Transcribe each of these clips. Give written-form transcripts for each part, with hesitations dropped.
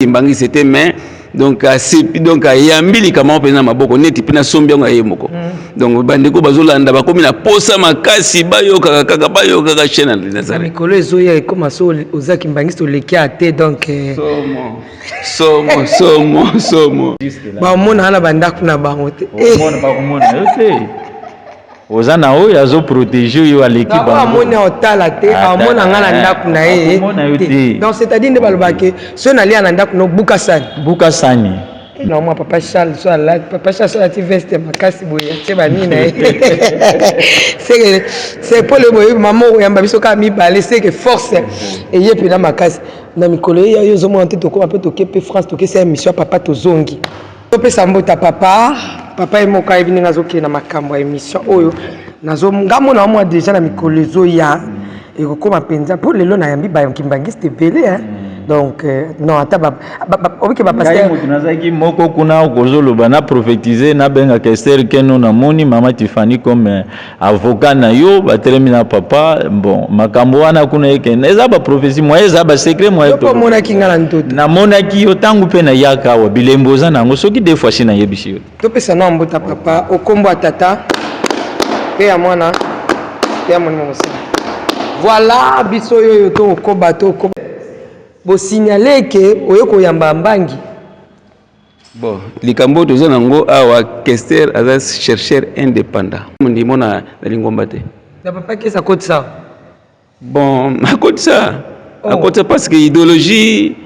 Kimbangiste te, mais donc asepi, donc ayambi likambo mpenza na maboko neti mpe nasombi yango aye moko. Donc bandeko bazolanda, bakomi na posa makasi, bayokaka kaka, bayokaka chaîne ya Nazareth. Mikolo ezoya ekóma so oza kimbangiste, oleki a te, donc Somo, somo, somo, somo. Baomona na bandako na bango te. Bakomona yo te, oza na oyo azoprotéger oyo aleki. Bango amoni otala te, amona nga na ndako na ye. Akomona yo te. Donc c'est-à-dire nde balobake so nalia na ndako no, buka sani. Buka sani. Na mwa papa Charles so alati, papa Charles so alati veste makasi boye, atie banini na ye, seke c'est pole boye. Mama okoyamba biso kaka mibale, seke force eye mpena makasi na mikolo eya. Yo ozomona te, tokóma mpe, toke mpe France, tokesa émission ya papa, tozongi, topesa mbota papa. Papa ye moko ayebi ndenge azokende na makambo ya émission oyo. Nga mona mwa déjà na mikolo ezoya ekokóma mpenza, mpo lelo nayambi bakimbangiste ebele, hein. Donc non, ata obike Ngai bapasteur. Motu nazalaki moko kuna, okozoloba na prophétise, nabengaka Ester Keno, namoni mama Tifani comme avocat na yo, batelemi na papa. Bon, makambo wana kuna ekende, eza baprophétie moye, eza basecret moye. Yo mpo omonaki nga na ndoto. Namonaki yo ntango mpe nayaka awa, bilembo oza nango, soki deux fois si nayebisi yo. Topesa na mbota papa, okombo ya tata mpe ya mwana mpe ya molimo mosala. Voilà, biso oyo oyo tokokoba, tokokoba bosignale ke oye koyamba mbangi. Bon, likambo oyo toza nango awa, Kester aza chercheur indépendant, ndimo na lingomba te. Na papa Kesa akotisa. Bon, akotisa. Oh. Akotisa parce que idéologie,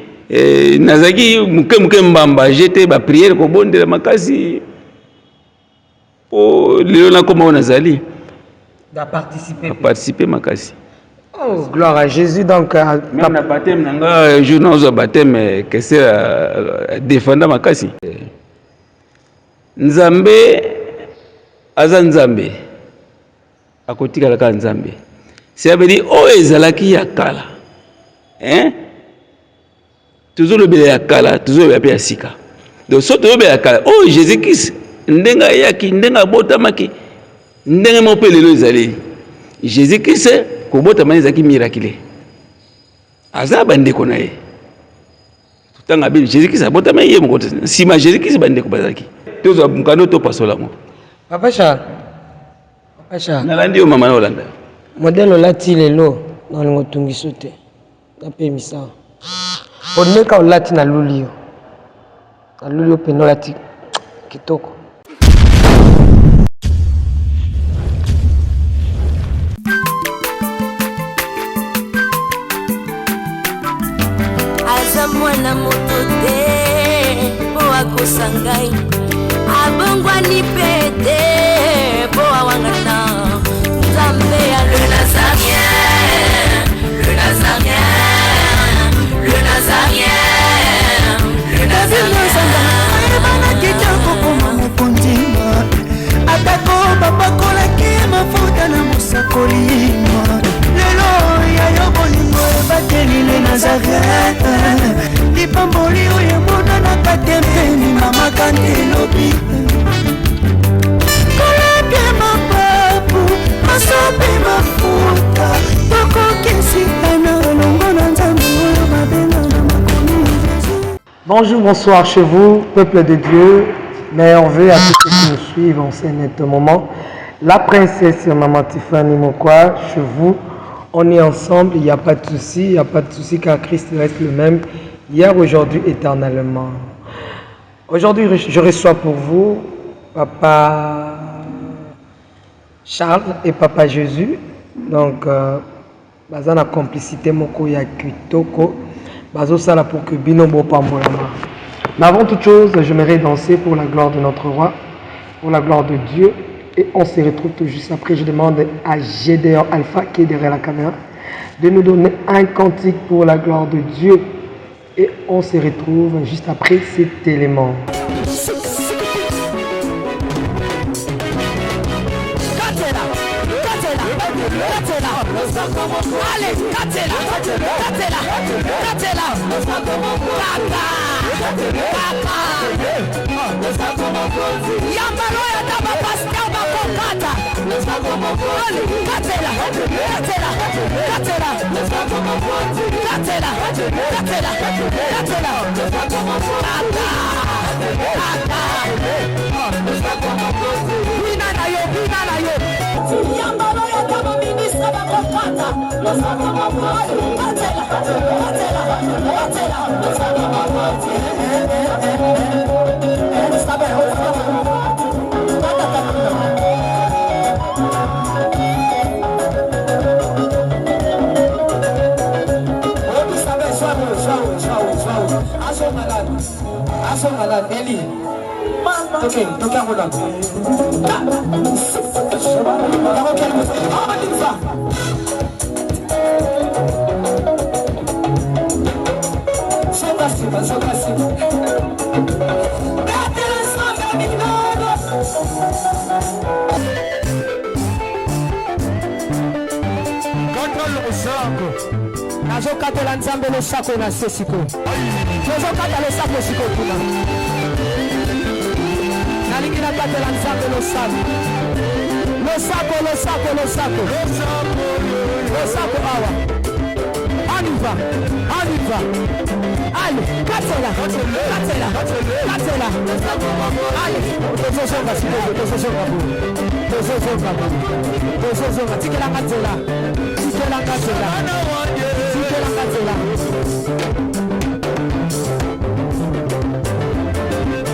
nazalaki moke moke mbamba jete baprière, kobondela makasi po lelo nakoma oyo nazali. Aparticipe. Aparticipe makasi. Oh, gloire à Jésus. Donc même na baptême na nga, jour nazwa baptême, Kester adefanda makasi. Nzambe aza Nzambe, akotikala kaka Nzambe. Cela veut dire oyo ezalaki ya kala, hein? Tozolobela ya kala, tozolobela mpe ya sika. Donc so tozolobela ya kala oyo Jésus Christ ndenge ayaki, ndenge abotamaki, ndenge moko mpe lelo ezali. Jésus Christ kobotama ezalaki miracle, aza bandeko na ye. Totanga Bible, Jésus Christ abotama ye moko te. Nsima Jésus Christ bandeko bazalaki. Tozwa mokanda, topasola yango. Papa Charles, papa Charles. Nalandi yo mama, na olanda. Modèle olati lelo, nalinga otungiso te, napemisa ondeka olati, naluli yo, naluli yo mpenza, olati kitoko. Aza mwana moto te mpo akosa ngai, abongwani mpe te mpo awangana. Nzambe ya le Nazaréen, le Nazaréen, le Nazaréen, le Nazaréen. Ayebanaki te kokoma mokonzi, atako bapakolaki mafuta na mosakoli. Lelo ya yo bolingo ebateli le Nazaret, lipamboli oyo emonanaka te mpeni mama kante elobi kolapia mapapu masope mafuta, tokokesika na elongo na Nzambe oyo babenga na makomi Jésus. Bonjour, bonsoir chez vous, peuple de Dieu. Meilleurs vœux à tous ceux qui nous suivent en ce net moment. La princesse Maman Tiffany Mokwa, chez vous, on est ensemble, il n'y a pas de souci, il n'y a pas de souci car Christ reste le même hier, aujourd'hui, éternellement. Aujourd'hui, je reçois pour vous Papa Charles et Papa Jésus. Donc, baza na complicité moko ya kitoko, bazosala pour que bino bopambolama. Mais avant toute chose, j'aimerais danser pour la gloire de notre roi, pour la gloire de Dieu, et on se retrouve tout juste après. Je demande à Gédéon Alpha, qui est derrière la caméra, de nous donner un cantique pour la gloire de Dieu et on se retrouve juste après cet élément. Katela, katela, katela. Allez, katela, katela, katela. Kaka, kaka. Yambalo ya ata bapasteur bakokata. Allez, katela. Katela, katela, katela, katela, katela, kata, kata. Bina na yo, bina na yo. Yambalo ya kama ministre bakokata. Katela, katela, katela. Nazokatela Nzambe losako na se sikoyo. Tozokata losako sikoyo kuna. Nalingi nakatela Nzambe losako. Losako, losako, losako. Losako awa. On y va, on y va. Allez, katela, katela, katela. Allez, tozozonga sikoyo, tozozonga boye. Tozozonga boye. Tozozonga, tikelanga nzela. Tikelanga nzela. Tikelanga nzela.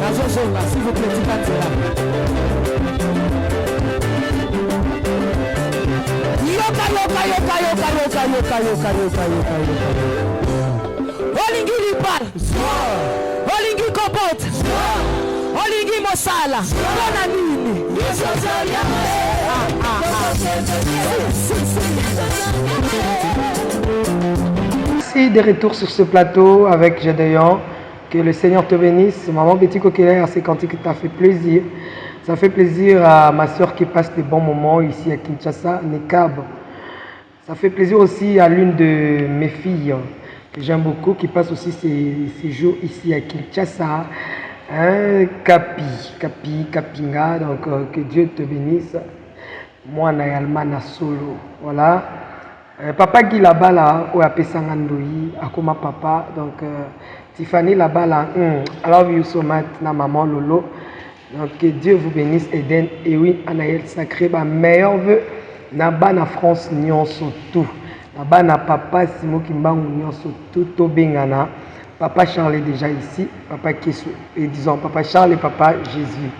Nazozonga, s'il vous plaît, tika nzela. Yoka, yoka, yoka, yoka, yoka, yoka, yoka, yoka, yoka, yoka. Olingi libala, olingi kobota, olingi mosala, mpona nini? Ah, ah, ah. Si, si, si. Merci de retour sur ce plateau avec Gédéon. Que le Seigneur te bénisse. Maman Betty Coquelin, ces cantiques t'a fait plaisir. Ça fait plaisir à ma soeur qui passe des bons moments ici à Kinshasa, Nekab. Ça fait plaisir aussi à l'une de mes filles que j'aime beaucoup, qui passe aussi ses jours ici à Kinshasa. Hein, Kapi, Kapi, Kapinga. Donc, que Dieu te bénisse. Moi, Nayalma Solo. Voilà. Papa Guy là-bas, là, oyo apesanga ndoi, akoma papa. Donc, Tiffany là-bas, là, I love you so much, na maman Lolo. Donc, que Dieu vous bénisse, Eden, Ewin, Anaël, sacré, ba meilleur vœu. Na ba na France, nyonso tout. Na ba na papa Simo Kimbangu, nyonso tout, tobengana. Papa Charles est déjà ici, papa Kesso, et disons papa Charles et papa Jésus.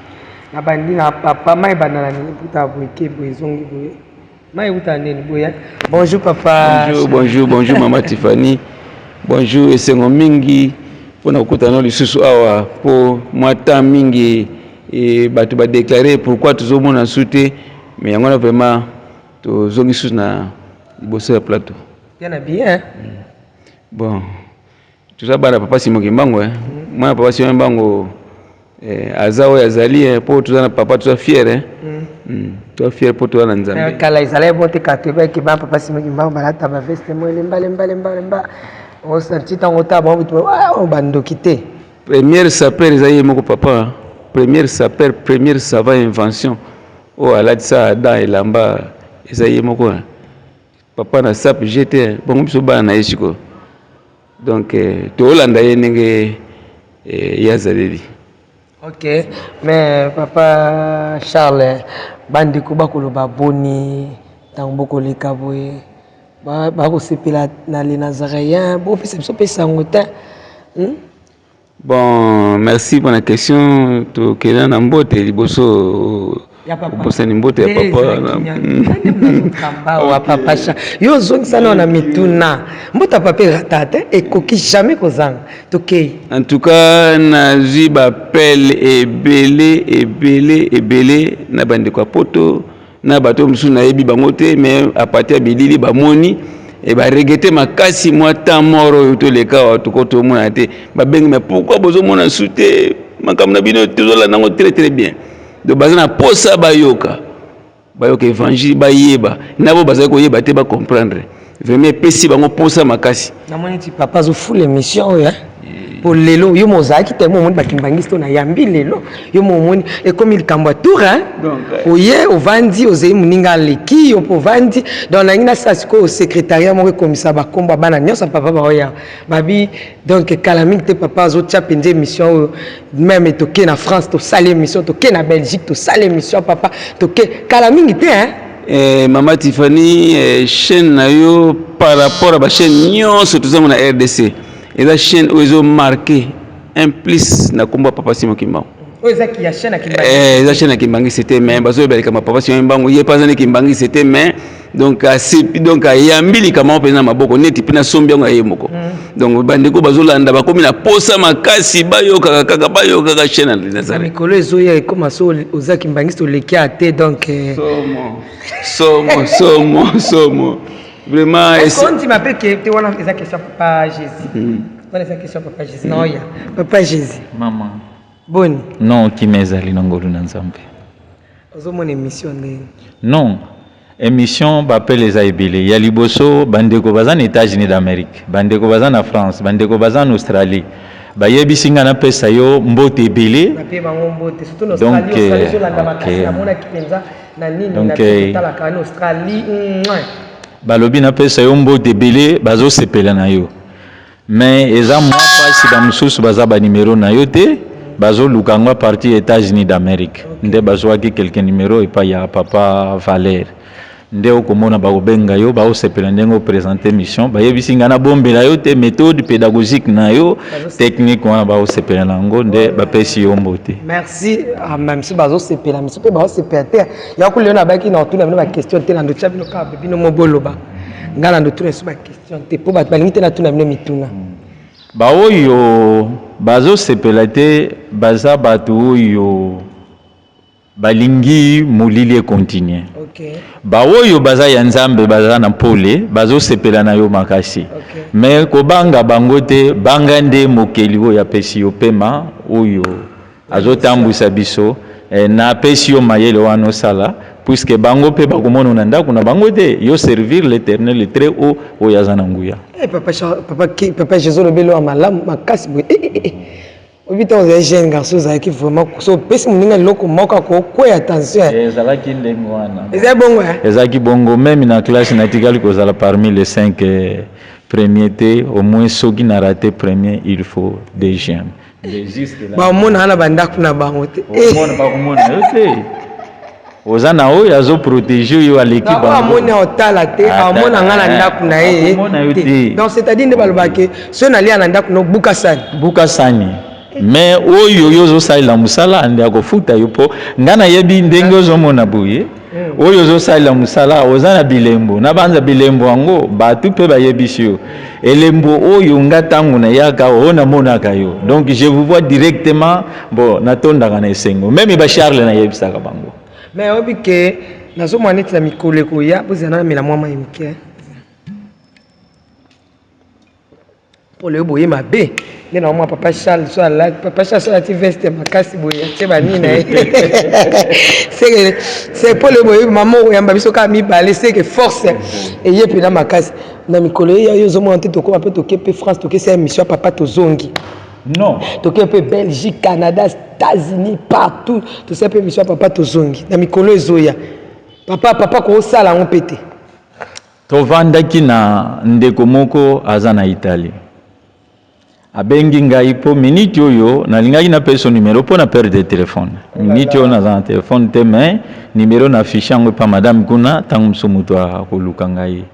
Na bandi na papa, mai banana ni puta boye, boye, zongi boye. Mai uta nini boye. Bonjour papa. Bonjour, bonjour, bonjour maman Tiffany. Bonjour esengo mingi mpona kokutana lisusu awa po mwa temps mingi e bato badéclare pourquoi tozomona su te, mais yango wana vraiment tozongi susu na liboso ya plateau. Bien habillé, hein? Bon, toza bana papa Simo Kimbangu, eh. Mwana papa Simo Kimbangu aza oyo azali, mpo toza na papa, toza fier, eh. Toza fier mpo toza na Nzambe. Kala ezalaki bo te, kaka toyebaki ba papa Simo Kimbangu balata baveste mo elemba lemba lemba lemba, osanti ntango otala bango butu oyo bandoki te. Première sapeur eza ye moko papa, première sapeur, première savant invention oyo alatisa Adam elamba eza ye moko, papa na sap gt bongo biso bana na ye sikoyo. Donc toolanda ye ndenge ye azaleli. Ok, mais papa Charles, bandeko bakoloba boni ntango bokoleka boye, bakosepela na les Nazaréens, bopesa biso mpe sango te? Bon, merci pour la question. Tokenda na mbote liboso, obosani mbote ya papa. Wa papa yo ozongisa nao na mituna. Mbote ya papa erata te, ekoki jamais kozanga. Tokei. En tout cas, nazwi baappel ebele ebele ebele na bandeko ya poto, na bato mosusu nayebi bango te, mais à partir ya bilili bamoni e baregretter makasi mwa temps mort oyo toleka awa, toko tomona te. Babengi: "Mais pourquoi bozomona su te? Makambo na bino tozolanda yango très très bien." Donc baza na posa bayoka, bayoka évangile, bayeba na bo bazali koyeba te, bacomprendre. Vraiment epesi bango posa makasi. Namoni ti papa azofula émission oyo. Po lelo yo mo ozalaki te, mo omoni bakimbangisi to nayambi lelo yo mo omoni ekomi likambo ya tour hein? Donc, Oye ovandi, ozei moninga aleki yo mpo ovandi. Donc nalingi nasala sikoyo secrétariat moko ekomisa bakombo ya bana nyonso ya papa baoya babi. Donc kala mingi te papa azotia mpenza émission oyo, même toke na France tosali émission, toke na Belgique tosali émission, papa toke kala mingi te hein? Mama Tiffany, chaîne na yo par rapport à bachaîne nyonso tozango na RDC, eza chaîne oyo ezomarquer un plus na nkombo ya papa Simon Kimbangu. Oyo ezaki ya chaîne ya Kimbangu. Eza chaîne ya Kimbangu te, mais bazoyeba likambo ya papa Simon Kimbangu, ye mpe aza nde Kimbangu te, mais donc asepi, donc ayambi likambo yango mpenza na maboko neti mpe nasombi yango ya ye moko. Donc bandeko bazolanda, bakomi na posa makasi, bayokaka kaka, bayokaka chaîne ya Nazareth. Mikolo ezoya ekóma so oza kimbangisi, toleki ya te, donc Somo, somo, somo, somo vraiment. Est-ce qu'on ndima mpe ke te? Wana eza question papa Jésus, wana eza question papa Jésus. Na oya papa Jésus. Mama. Boni? Non, kimia ezali na ngolu na Nzambe. Ozomona émission ndenge? Non, émission bapele eza ebele. Ya liboso, bandeko baza na États-Unis d'Amérique, bandeko baza na France, bandeko baza na Australie, bayebisi nga napesa yo mbote ebele. Nape bango mbote, surtout na Donc, Australie. Australie ezolanda makasi. Ok. Namonaki mpenza na nini Donc, na biso totalaka na Australie. Mouah. Balobi napesa yo mbote ebele, bazosepela na yo, mais eza mwa mpasi, bamosusu baza banimero na yo te, bazoluka yango à partir ya États-Unis d'Amérique. Nde bazwaki quelque numéro epai ya papa Valère, nde okomona bakobenga yo, baosepela ndenge oprésente mission. Bayebisi ngai nabombela yo te méthode pédagogique na yo, technique wana, baosepela na yango, nde bapesi yo mbote. Merci. Ah, même si bazosepela, miso mpe bazosepela te. Ya kolelo nabaki na otuna bino baquestion te, na ndotya bino kaka bino mo boloba. Ngai na ndotuna esu baquestion te, mpo bato balingi te natuna bino mituna. Baoyo bazosepela te baza bato oyo balingi molili econtinuer. Baoyo baza ya Nzambe, baza na pole, bazosepela na yo makasi. Mais kobanga bango te, banga nde mokeli oyo apesi yo pema, oyo azotambwisa biso, na apesi yo mayele wana osala, puisque bango mpe bakomona na ndako na bango te. Yo servir l'Éternel très haut, oyo aza na nguya. Eh, papa, papa Jésus, olobi eloko ya malamu makasi boye. Eh, eh, eh. Oyebi, ntango ozali jeune garçon, ozalaki vraiment so opesi moninga eloko moko, akokweya, attention. Ezalaki ndenge wana. Ezali bongo, eh? Ezalaki bongo. Même na classe natikali kozala parmi les cinq premiers te. Au moins soki na raté premier, il faut deuxième. Mais jusque là, Bamonaka na bandako na bango te. Eh. Omona, bakomona yo te, oza na oyo azoprotéger oyo aleki Bango bango. amoni aotala te. Ata- Amona nga na ndako na ye akomona yo te. te. Donc c'est-à-dire nde balobaki soki nalia na ndako nobuka sani. Buka sani, mais oyo yo ozosalela mosala nde akofuta yo, mpo nga nayebi ndenge ozomona boye. Oyo ozosalela mosala, oza na bilembo na banza bilembo yango, bato mpe bayebisi yo elembo oyo. Nga ntango nayaka oyo, namonaka yo, donc je vous vois directement. Bon, natondaka na esengo, même bacharles nayebisaka bango. Mais oyebi ke nazomona neti na mikolo ekoya, bozala namela mwa mai moke mpo lelo boye mabe nde na mwa papa Charles so alati, papa Charles so alati veste makasi boye, atie banini na ye, seke c'est mpo lelo boye mama okoyamba biso kaka mibale, seke force eye mpena makasi. Na mikolo eya, yo ozomona te, tokóma mpe, toke mpe France, tokesa émission ya papa, tozongi. Non. Toke mpe Belgique, Canada, États-Unis, partout tosala mpe émission ya papa, tozongi. Na mikolo ezoya, papa koosala yango mpe te. Tovandaki na ndeko moko aza na Italie, abengi ngai mpo miniti oyo nalingaki napesa numero mpo na perdre telefone. Miniti oyo naza na telefone te, mais numero na affiche yango epa madame kuna. Ntango mosusu moto akoluka ngai.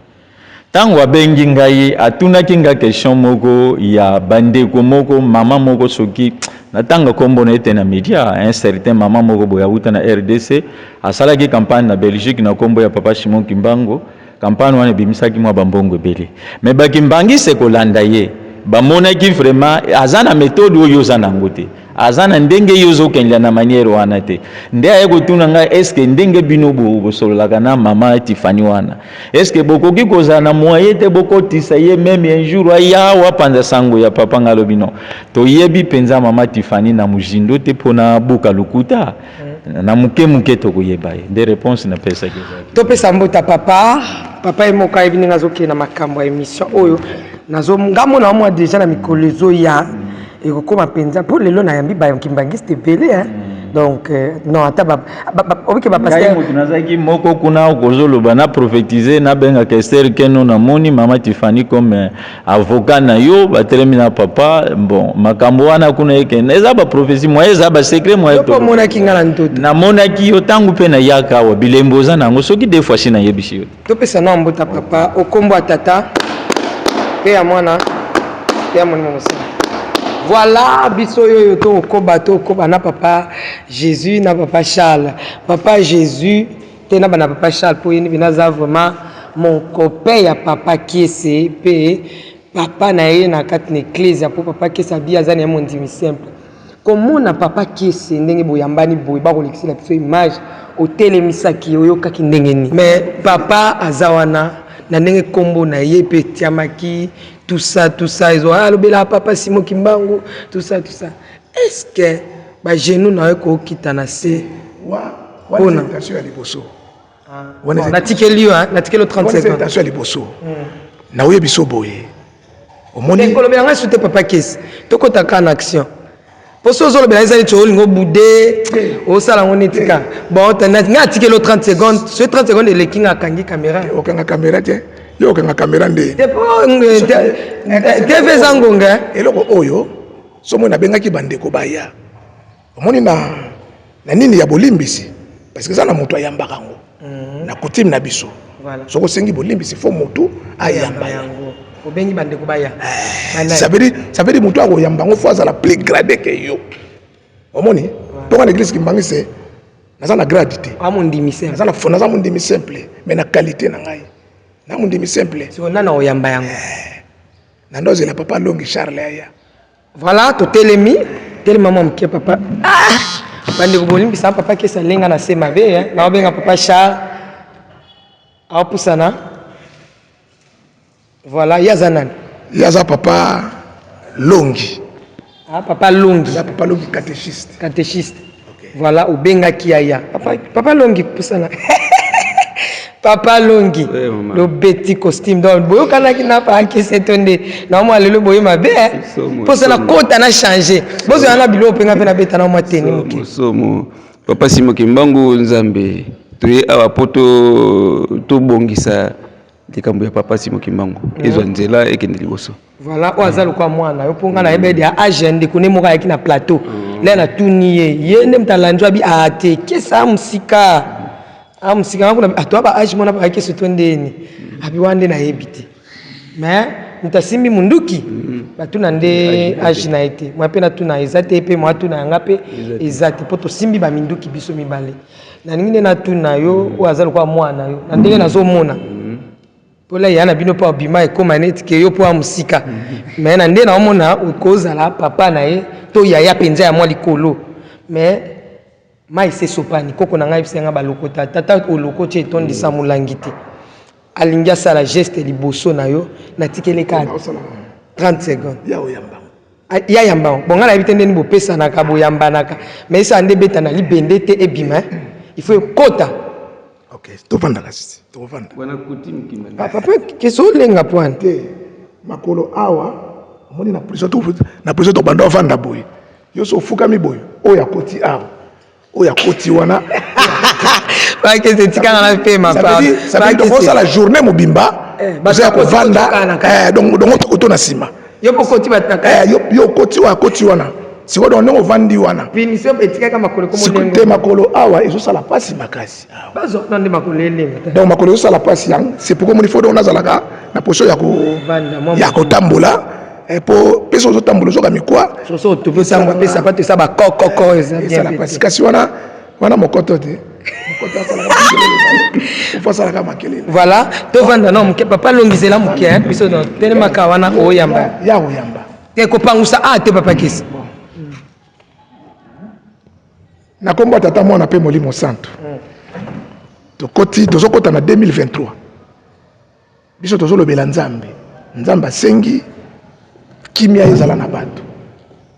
Ntango abengi ngai, atunaki nga question moko ya bandeko moko, mama moko, soki natanga nkombo na ye te na média, un certain mama moko boye awuta na RDC, asalaki campagne na Belgique na nkombo ya papa Simon Kimbangu. Campagne wana ebimisaki mwa bambongo ebele, mais bakimbangisi kolanda ye, bamonaki vraiment aza na méthode oyo oza nango te, aza na ndenge yo ozokendela na manière wana te. Nde aye kotuna ngai: est-ce ndenge bino bosololaka na mama Tifani wana, est-ce bokoki kozala na moyen te bokotisa ye même un jour, aya awa apanza sango ya papa? Ngai alobi non, toyebi mpenza mama Tifani na mozindo te mpona buka lokuta na moke moke, tokoyeba ye. Nde réponse napesaki ezalaki. Topesa mbota papa. Papa ye moko ayebi ndenge azokende na makambo ya émission oyo. Nazo nga mona mwa déjà na mikolo ezoya. Ekokoma mpenza mpo lelo nayambi bakimbangiste ebele, hein. Donc non, ata obike Ngai bapasteur. Moto nazalaki moko kuna, okozoloba na prophétise, nabengaka Ester Keno, namoni mama Tifani comme avocat na yo, batelemi na papa. Bon, makambo wana kuna ekende, eza baprophétie moye, eza basecret moye. Yo mpo omonaki nga na ndoto. Namonaki yo ntango mpe nayaka awa, bilembo oza nango soki deux fois si nayebisi yo. Topesa na mbota papa okombo ya tata mpe ya mwana mpe ya molimo mosala. Voilà, biso oyo tokokoba, tokokoba na papa Jésus na papa Charles. Papa Jésus te na bana papa Charles, mpo ye nde bino aza vraiment mon copain ya papa Kiese mpe papa na ye na kati na eklezia, mpo papa Kiese abi aza na ye mondimi simple. Komona papa Kiese ndenge boyambani boye, bakolekisela biso image otelemisaki ye, oyokaki ndenge nini? Mais papa aza wana na ndenge nkombo na ye mpe etiamaki, tout ça, tout ça, ezo alobela papa Simo Kimbangu, tout ça, tout ça. Est ce que bagenou na yo ekokita na se? Wana eza intention ya liboso. Wana Natikeli yo, hein, natikeli yo 30 wana eza secondes. Intention ya liboso naoyebi so boye, omoni. Kolobela ngai su te, papa Kesi, tokɔta kaka na action, mpo so ozolobela eza neti olingi obude, osala yango neti ka bon. Ngai atikeli yo 30 secondes, soki 30 secondes eleki, nga akangi caméra. Okanga caméra te, yo okanga caméra nde. Te, po TV eza ngonga. Eloko oyo somoi nabengaki bandeko baya, omoni na nini ya bolimbisi, parce que eza na moto ayambaka yango na coutume na biso. Soki osengi bolimbisi, fo motu ayamba yango. Obengi bandeko baya. Ça veut dire motu akoyamba yango fo azala plus gradé que yo, omoni. Mponga na église kimbangiste naza na grade te. Amondimi simple. Naza mondimi simple, mais na qualité na ngai na mondimi simple. Siko nana oyamba yango? Na ndo ozela papa Longi Charles aya. Voilà, totelemi, telema mwa moke papa. Ah! Bandeko, bolimbisa papa Kesi, alenga na se mabe, eh. Naobenga papa Charles, aopusana. Voilà, ye aza nani? Ye aza papa Longi. Ah, papa Longi. Aza papa Longi, catéchiste. Catéchiste. Voilà, obengaki aya papa, papa Longi, pusana papa Longi. Eh, mama. Lobeti costume, donc boyokanaki na papa Kese to nde na mwa lelo boye mabe, eh? Somo, mposa somo. Kota na change, bozala na biloko mpenga mpe nabeta na mwa teni moke. Somo, papa Simo Kimbangu. Nzambe, toye awa mpo tobongisa likambo ya papa Simo Kimbangu, ezwa nzela ekende liboso. Voilà, oyo aza lokwa mwana yo, mpo nga nayeba ede ya age ya ndeko nde moko ayaki na plateau le, natuni ye, ye nde moto alandi abi ate kesa mosika, mosika nga kuna atoa ba age mwana bayaki to ndeni abi wana nde nayebi te, mais moto asimbi munduki batuna nde age na ye te. Mwa mpe natuna eza te, mpe mwa tuna yanga mpe eza te, mpo tosimbi baminduki biso mibale. Nalingi nde natuna yo, oyo aza lokwa mwana yo na ndenge nazomona mpola ya na bino, mpo abima ekóma neti ke yo mpo ya mosika, mais na nde naomona okozala papa na ye to yaya mpenza ya mwa likolo. Mais mai se sopani, koko na ngai yebisa nga balokota tata olokoti etondisa molangi te. Alingi asala geste liboso na yo, natikeli kaka 30 secondes. Ya oyamba. Ah, ya yamba. Bon, ngai nayebi te ndeni bopesanaka, boyambanaka, mais esala nde ebeta na libende te, ebima, eh. Il faut ekota. Ok, tovandaka sisi, tokovanda. Wana coutume kimbangu. Papa kesi olenga poine. Te, makolo awa, omoni na prison, na prison tobanda ovanda boye, yo so ofukami boye, oyo akoti awa, oyo akoti wana. Bakese, etikanga na pema. Ça veut dire osala journée mobimba oza ya kovanda, donc otokoto na nsima. Yo mpo okoti bato na Yo okoti oyo akoti wana. Sikoyo donc ndenge ovandi wana, punition etikaka makolo. Te, makolo awa ezosala mpasi makasi. Bazwa nde makolo elenga. Donc makolo ezosala mpasi yango, c'est pourquoi moni faut donc nazalaka na position ya kotambola, po mpe soki ozotambola ozoka mikwa. Soso otopi mpe sapato esa bakokoko, eza bien. Pasi, kasi wana mokoto te, mokoto asalaka makelele, asalaka makelele. Voilà, tovanda na moke, papa alongizela moke biso telemaka wana oyamba. Ya oyamba. Te, kopangusa a te, papa Kesi. Na nkombo ya tata, mwana mpe molimo santu, tokoti, tozokɔta na 2023. Biso tozolobela Nzambe. Nzambe asengi kimia ezala na bato,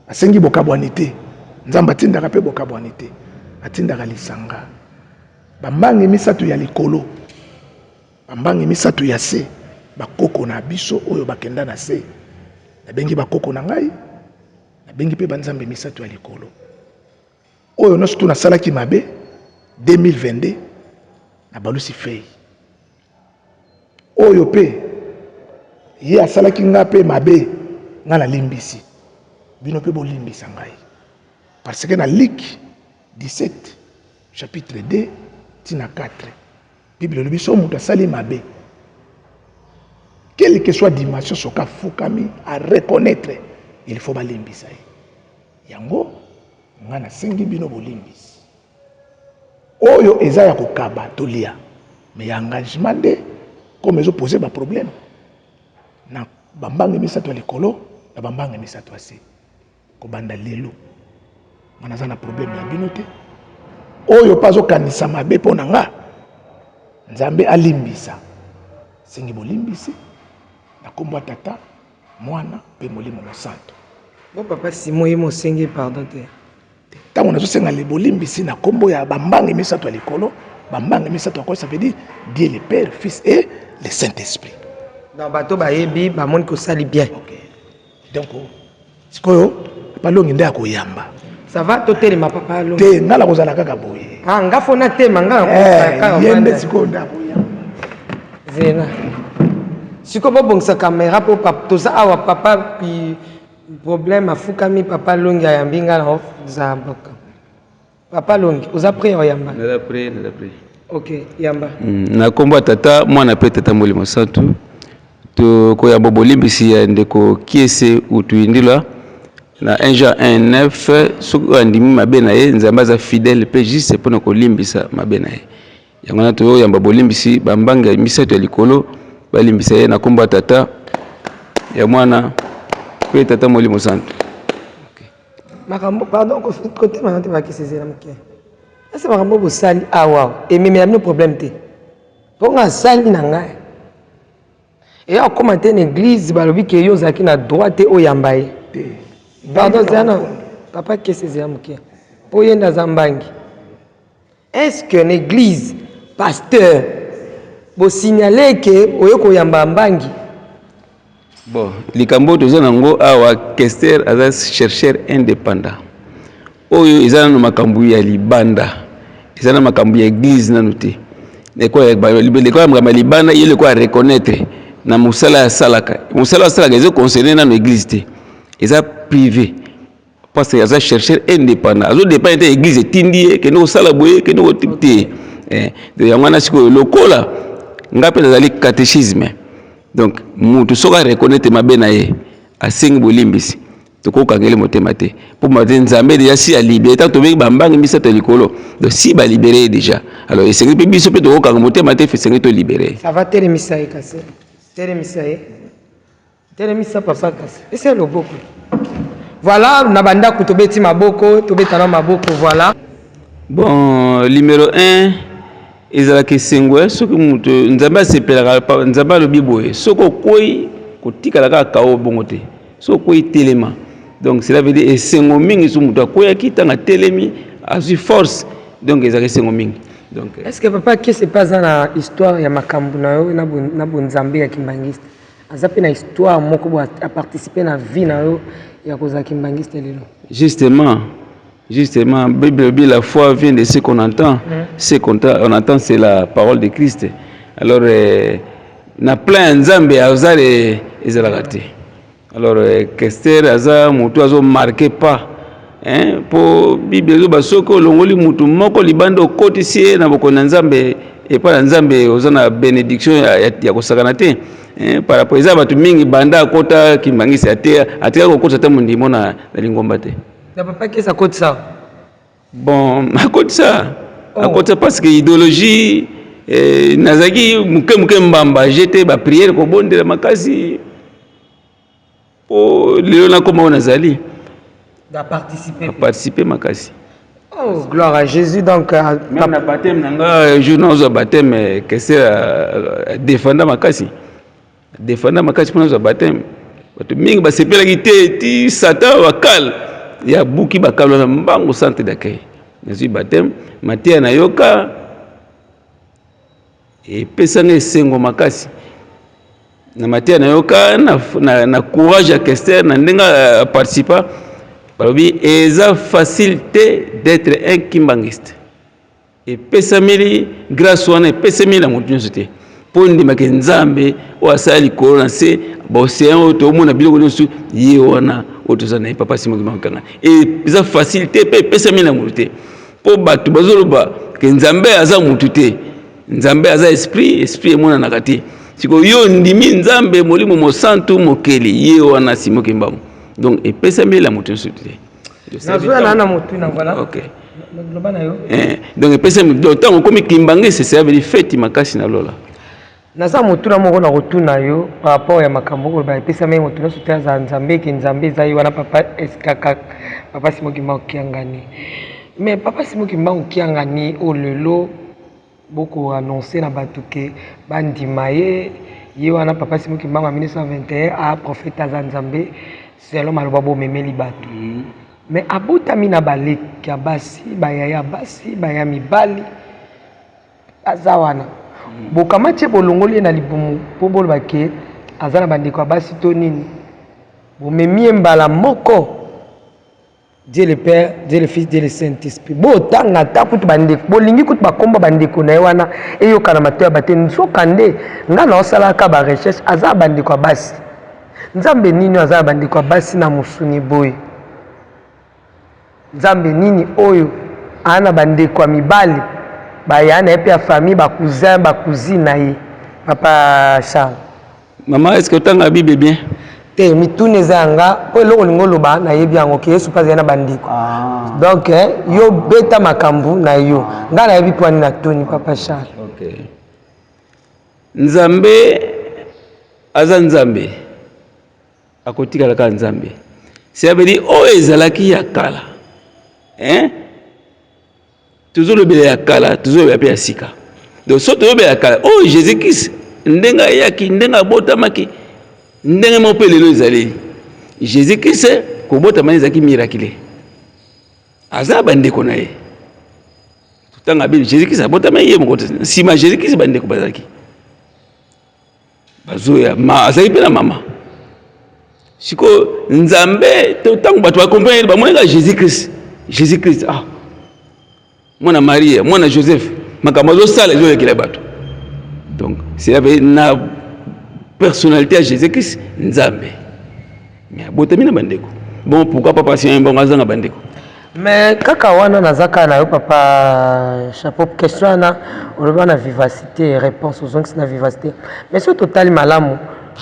asengi bokabwani te. Nzambe atindaka mpe bokabwani te, atindaka lisanga. Bambangi misato ya likolo, bambangi misato ya se, bakoko na biso oyo bakenda na se. Nabengi bakoko na ngai. Nabengi mpe banzambe misato ya likolo. Oyo nyonso tu nasalaki mabe 2022 nabalusi fei. Oyo mpe ye asalaki nga mpe mabe, nga nalimbisi. Bino mpe bolimbisa ngai. Parce que na Luc 17 chapitre 2 tina 4 Bible elobi soki moto asali mabe quelle que soit dimension soki afukami a reconnaître il faut balimbisa ye. Yango nga nasengi bino bolimbisi. Oyo eza ya kokaba tolia mais ya engagement nde comme ezo poser ba problème na bambange misato ya likolo na bambange misato ya se. Kobanda lelo nga naza na problème ya bino te. Oyo pe azokanisa mabe mpo na nga, Nzambe alimbisa. Sengi bolimbisi na kombo ya Tata, Mwana pe Molimo Mosantu. Bon papa Simon ye mosengi pardon te. Tango nazosenga bolimbisi na kombo ya bambange misato ya likolo, bambange misato ya likolo, ça veut dire Dieu le Père, Fils et le Saint-Esprit. Donc bato bayebi bamoni kosali bien. Okay. Donc sikoyo papa Longi nde akoyamba. Ça va totelema papa Longi. Te nga nakozala kaka boye. Ah nga fo natema nga eh, ye nde sikoyo nde akoyamba. Zena. Sikoyo bobongisa kamera po toza awa papa pi problème afukami papa Longi ayambi nga na zambaka. Papa Longi oza prêt ya oyamba? Naza prêt, naza prêt. Ok, yamba. Na kombo ya Tata, Mwana pe Tata Molimo Santu, tokoyamba bolimbisi ya ndeko Kiese Utuindila na 1 Jean 1 9 soki oyo andimi mabe na ye, Nzambe aza fidèle pe juste mpona kolimbisa mabe na ye. Yango wana toyamba bolimbisi ba mbanga ya misato ya likolo balimbisa ye na kombo ya Tata, ya Mwana pe Tata Molimo Santu. Makambo pardon kotema na te bakisi ezela moke ese makambo bosali awa ememela bino problème te mpo nga asali na ngai eya okoma te na église balobi ke yo ozalaki na droit te oyamba ye pardon zela na papa kesi ezela moke mpo ye nde aza mbangi. Est ce que na eglise pasteur bo signaler que oye koyamba mbangi? Bon, likambo oyo toza nango awa, Kester aza chercheur independant. Oyo eza nano makambo ya libanda, eza na makambo ya eglise nano te. Lekwa ya makambo ya libanda, ye lekwa reconnaître na mosala asalaka. Mosala asalaka ezo concerner nano eglise te, eza privé. Parce que aza chercheur indépendant, azo dépendre te église etindi ye kende kosala boye kende ko te. Eh, yango wana sikoyo lokola nga mpe nazali catéchisme, donc mutu soki a reconnaître mabe na ye asengi bolimbisi, tokokangeli motema te mpo mate Nzambe deja si alibere, ntango tobengi bambangi misato ya likolo, donc si balibere ye deja, alors esengeli mpe biso mpe tokokanga motema te, esengeli tolibere ye. Ça va, telemisa ye kasi, telemisa ye. Telemisa papa kasi. Pesa loboko. Voilà, na bandako tobeti maboko, tobeta na maboko, voilà. Bon, numéro 1 ezalaka esengo eh, soki moto Nzambe asepelaka, Nzambe alobi boye, soki okwei kotikala kaka kao bongo te, soki okwei telema. Donc cela veut dire esengo mingi soki moto akweyaki ntango atelemi azwi force, donc ezalaka esengo mingi. Donc est-ce que papa Kiese pe aza na histoire ya makambo na yo na bonzambe ya kimbangiste? Aza pe na histoire moko bo a participer na vie na yo ya kozala kimbangiste lelo. Justement, justement, Bible elobi la foi vient de ce qu'on entend, ce qu'on on entend c'est la parole de Christ. Alors eh, na plein ya Nzambe aza le ezalaka te. Alors eh, Kester aza motu azo marquer pas hein, po Bible ezoba soki olongoli motu moko libanda okotisi ye na bokonzi na Nzambe epai na Nzambe oza na benediction ya, ya, ya kosakana te eh, par rapport eza bato mingi banda akota kimbangisi ateya atikaka kokotisa ata mondimo na, na lingomba te. Na papa kesa akotisa bon akotisa oh. Akotisa parce que idéologie eh, nazalaki moke moke mbamba jete ba prière kobondela makasi po lelo nakoma oyo nazali participer makasi. Oh, gloire à Jésus. Donc, même na baptême na nga jour nazwa baptême kese defanda makasi, defanda makasi mpo nazwa baptême. Bato mingi basepelaki te ti Satan bakal ya buki bakal wana mbangu centre d'accueil nazwi baptême, mateya nayoka epesa nga esengo makasi na mateya nayoka na, na, na courage ya Kester na ndenge aparticipa. Balobi eza facile te d'être un kimbanguiste. Epesameli grâce wana epesameli na moto nyonso te. Mpo ndimaka Nzambe oyo asala likolo na nse, ba ocean oyo tomona biloko nyonso, ye wana oyo toza na ye papa Simon Kimbangu Kiangani. Eza facile te mpe epesameli na moto te. Mpo bato bazoloba ke Nzambe aza moto te. Nzambe aza esprit, esprit emonanaka te. Sikoyo yo ondimi Nzambe Molimo Mosantu mokeli, ye wana Simon Kimbangu. Donc epesameli na moto nyonso te. Nazoya na na motuna voilà. Ok. Loba na yo. Eh, donc epesameli donc ntango okomi kimbangiste, cela veut dire feti makasi na lola. Naza motuna moko na kotuna yo par rapport ya makambo oyo epesameli moto nyonso te azala Nzambe ke Nzambe eza ye wana papa SKK papa Simon Kimbangu Kiangani. Mais papa Simon Kimbangu Kiangani oyo lelo Boko annoncer na batu ke ba ndima ye, ye wana papa Simon Kimbangu ya 1921 a prophète aza Nzambe selon maloba bo memeli batu. Mais abotami na ba leki ya basi, ba yaya ya basi, ba yaya mibali baza wana. Bokamati ye bolongoli ye na libumu po boloba ke aza na ba ndeko ya basi to nini? Bomemi ye mbala moko. Dieu le Père, Dieu le Fils, Dieu le Saint-Esprit. Botanga ata kutu bandeko, bolingi kutu bakomba bandeko na ye wana eyokana matoyi ya bato. Nzoka nde nga naosalaka ba recherche, aza bandeko ya basi. Nzambe nini aza na bandeko ya basi na mosuni boye? Nzambe nini oyo aza na bandeko ya mibali baya na ye mpe ya famille, ba cousin, ba cousine na ye? Papa Charles. Maman, est-ce que otanga Bible bien? Te, mituna eza ya nga mpo eloko olingi oloba nayebi yango ke Yesu mpe azali na bandeko. Ah. Donc eh, yo beta makambo na yo. Ah. Nga nayebi mpo ani natuni papa Charles. Okay. Nzambe aza Nzambe. Akotikala kaka Nzambe. Ça veut dire oyo ezalaki ya kala. Hein? Tozolobela ya kala, tozolobela mpe ya sika. Donc soki tozolobela ya kala, oyo oh, Jésus Christ ndenge ayaki, ndenge abotamaki, ndenge moko mpe lelo ezali. Jésus Christ kobotama ezalaki miracle. Aza bandeko na ye. Totanga Bible, Jésus Christ abotamaki ye moko te. Nsima Jésus Christ bandeko bazalaki. Bazoya, ma azalaki mpe na mama. Sikoyo Nzambe ntango bato bakomprendre bamonaka Jésus Christ, Jésus Christ ah mwana Marie, mwana Joseph, makambo azosala ezolekela bato. Donc cela veut na personnalité ya Jésus Christ Nzambe. Mais abotami na bandeko. Bon pourquoi papa Simon Mbongo azanga bandeko? Mais kaka wana naza kaka na yo papa chapeau question wana olobi wana vivacité réponse ozongisi na vivacité mais soki totali malamu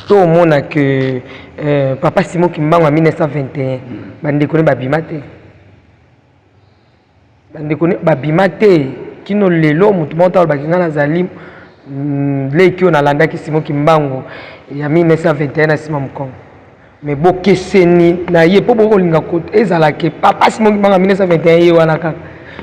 tomona que euh, papa Simon Kimbangu ya 1921 bandeko ne babima te bandeko ne babima te kino lelo moto moko te alobaki ngai nazali mm, leki oyo nalandaki Simon Kimbangu ya 1921 na nsima mokongo Mais bokeseni na ye mpo bokolinga ezala ke papa Simon Kimbangu ya 1921 ye wana kaka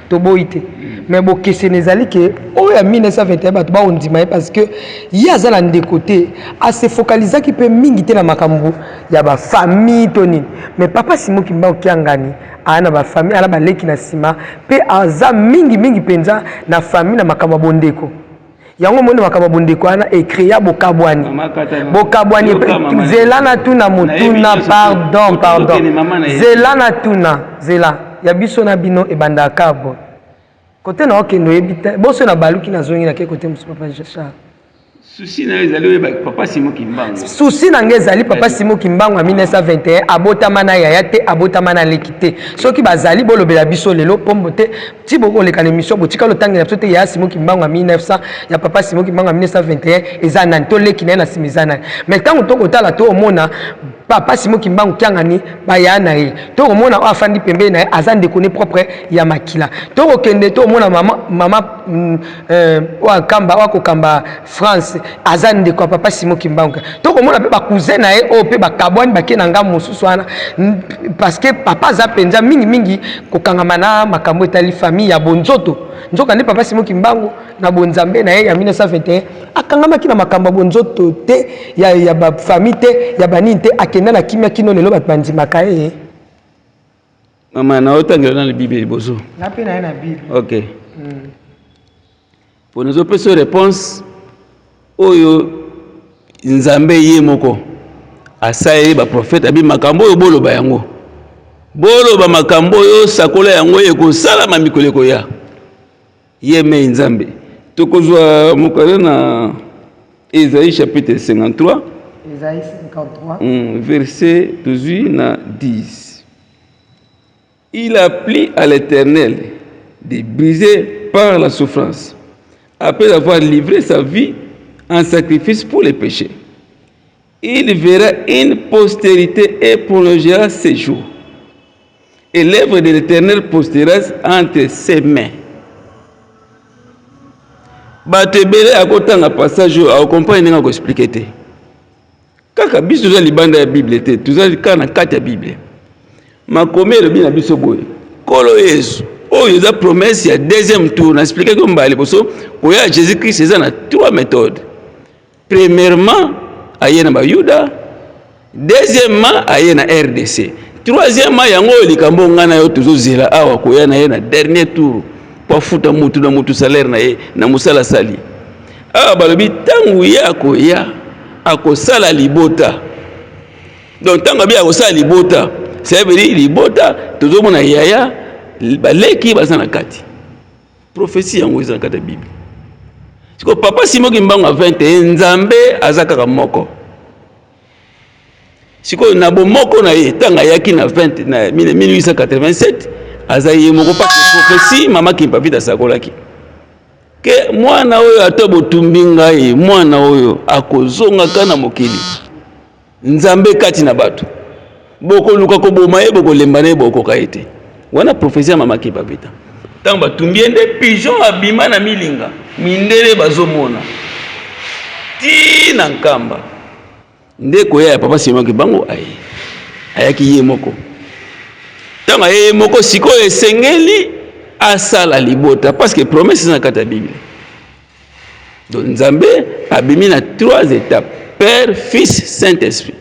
toboyi te mais bokeseni ezali ke oyo ya 1921 bato bakondima ye parce que ye aza na ndeko te ase focalisaki mpe mingi te na makambo ya bafamille to nini mais papa Simon Kimbangu Kiangani aya na bafamille ana baleki na nsima mpe aza mingi mingi mpenza na famille na makambo ya bondeko yango omoni makambo ya bondeko wana ecrea bokabwani bokabwani zela na tuna motuna pardon pardon zela na tuna zela ya biso na bino ebandaka boye kote na okende oyebi te boso na baluki nazongi nake kote mosusu papa Charles Souci na yo ezali oyeba papa Simon Kimbangu. Souci na nga ezali papa Simon Kimbangu ya 1921 abotama na yaya te abotama na leki te. Soki bazali bolobela biso lelo pombo te ti bokoleka na émission botikala otangela biso te yaya Simon Kimbangu ya 1900 ya papa Simon Kimbangu ya 1921 eza nani to leki na ye na nsima eza nani. Mais ntango tokotala to omona papa Simon Kimbangu Kiangani baya na ye tokomona oyo afandi pembeni na ye aza ndeko ne propre ya makila tokokende tokomona mama mama mm, euh, oyo akamba oyo akokamba France aza ndeko ya papa Simon Kimbangu tokomona mpe bacousin na ye oyo mpe bakabwani bake na ngambo mosusu wana parce que papa aza mpenza mingimingi kokangama na makambo etali famille ya bonzoto nzoka nde papa Simon Kimbangu na bonzambe na ye ya 1921 akangamaki na makambo ya bonzoto te ya, ya bafamille te ya banini te akenda na kimia kino lelo bato bandimaka ye mama na otangela na bible liboso na mpe na ye na bible ok mm. Mpo nazopesa yo reponse oyo Nzambe ye moko asaleli baprofete abi makambo oyo boloba yango. Boloba makambo oyo, sakola yango, ekosalama mikolo ekoya. Ye mei Nzambe. Tokozwa mokanda na Esaïe chapitre 53. Esaïe 53. Verset tozwi na 10. Il a plu à l'Éternel de briser par la souffrance, après avoir livré sa vie en sacrifice pour les péchés. Il verra une postérité et prolongera ses jours. Et l'œuvre de l'Éternel postera entre ses mains. Bato ebele akotanga passage oyo akokomprendre ndenge akoexplike te. Kaka biso toza libanda ya Bible te, toza kaka na kati ya Bible. Makomi elobi na biso boye, Nkolo Yesu, oyo eza promesse ya deuxième tour. Na expliquaki yo mbala liboso, koya ya Jésus Christ eza na trois méthodes. Premièrement, aye na Bayuda, deuxièmement aye na RDC, troisièmement yango oyo likambo ngai na yo tozozela awa koya na ye na dernier tour mpo afuta mutu na mutu salaire na ye na mosala asali. Awa balobi ntango ye akoya akosala libota. Donc ntango abi akosala libota, ça veut dire libota tozomona yaya baleki baza na kati. Prophetie yango eza na kati ya Bible. Siko papa Simon Kimbangu a 21 Nzambe aza kaka moko. Sikoyo na bomoko na ye ntango ayaki na 20 na 1887 aza ye moko parce que prophetie mama Kimpa Vita asakolaki ke mwana oyo ata botumbi ngai mwana oyo akozongaka na mokili Nzambe kati na bato. Bokoluka koboma ye, bokolemba na ye, bokoka ye te. Wana prophetie ya mama Kimpa Vita. Ntango batumbi ye nde pigeon abima na milinga, mindele bazomona ti na Nkamba. Nde koya ya papa Simon Kimbangu aye, ayaki ye moko. Ntango aye ye moko, sikoyo esengeli asala libota parce que promesse eza na kati ya Bible. Donc Nzambe abimi na trois étapes, Père, Fils, Saint-Esprit.